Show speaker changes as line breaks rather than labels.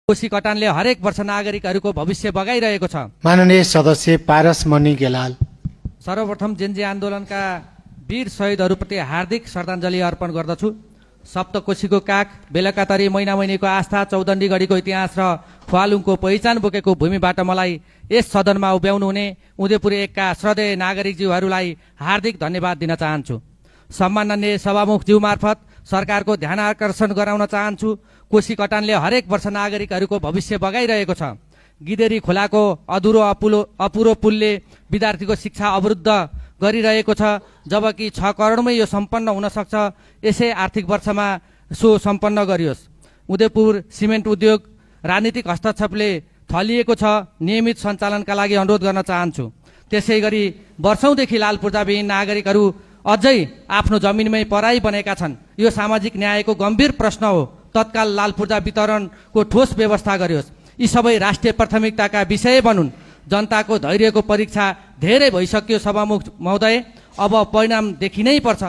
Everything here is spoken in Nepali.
कोशी कटानले हरेक वर्ष नागरिकहरूको भविष्य बगाइरहेको छ।
माननीय सदस्य पारस मणि गेलाल।
सर्वप्रथम जेन्जी आन्दोलनका वीर शहीदहरूप्रति हार्दिक श्रद्धाञ्जली अर्पण गर्दछु। सप्तकोशीको काग, बेलकातरी, मैनामैनीको आस्था, चौदण्डीगढीको इतिहास र फुवालुङको पहिचान बोकेको भूमिबाट मलाई यस सदनमा उभ्याउनु हुने उदयपुर एकका श्रद्धेय नागरिकज्यूहरूलाई हार्दिक धन्यवाद दिन चाहन्छु। सम्माननीय सभामुखज्यू मार्फत सरकारको ध्यान आकर्षण गराउन चाहन्छु। कोशी कटानले हरेक वर्ष नागरिकहरूको भविष्य बगाइरहेको छ। गिदेरी खोलाको अपुरो पुलले विद्यार्थीको शिक्षा अवरुद्ध गरिरहेको छ, जबकि 6 करोडमै यो सम्पन्न हुन सक्छ। यसै आर्थिक वर्षमा सो सम्पन्न गरियोस्। उदयपुर सिमेन्ट उद्योग राजनीतिक हस्तक्षेपले थलिएको छ। नियमित सञ्चालनका लागि अनुरोध गर्न चाहन्छु। त्यसै गरी वर्षौंदेखि लाल पूर्जाविहीन नागरिकहरू अझै आफ्नो जमिनमै पराई बनेका छन्। यो सामाजिक न्यायको गम्भीर प्रश्न हो। तत्काल लाल पूर्जा वितरणको ठोस व्यवस्था गरियोस्। यी सबै राष्ट्रिय प्राथमिकताका विषय बनुन्। जनताको धैर्यको परीक्षा धेरै भइसक्यो सभामुख महोदय, अब परिणाम देखिनै पर्छ।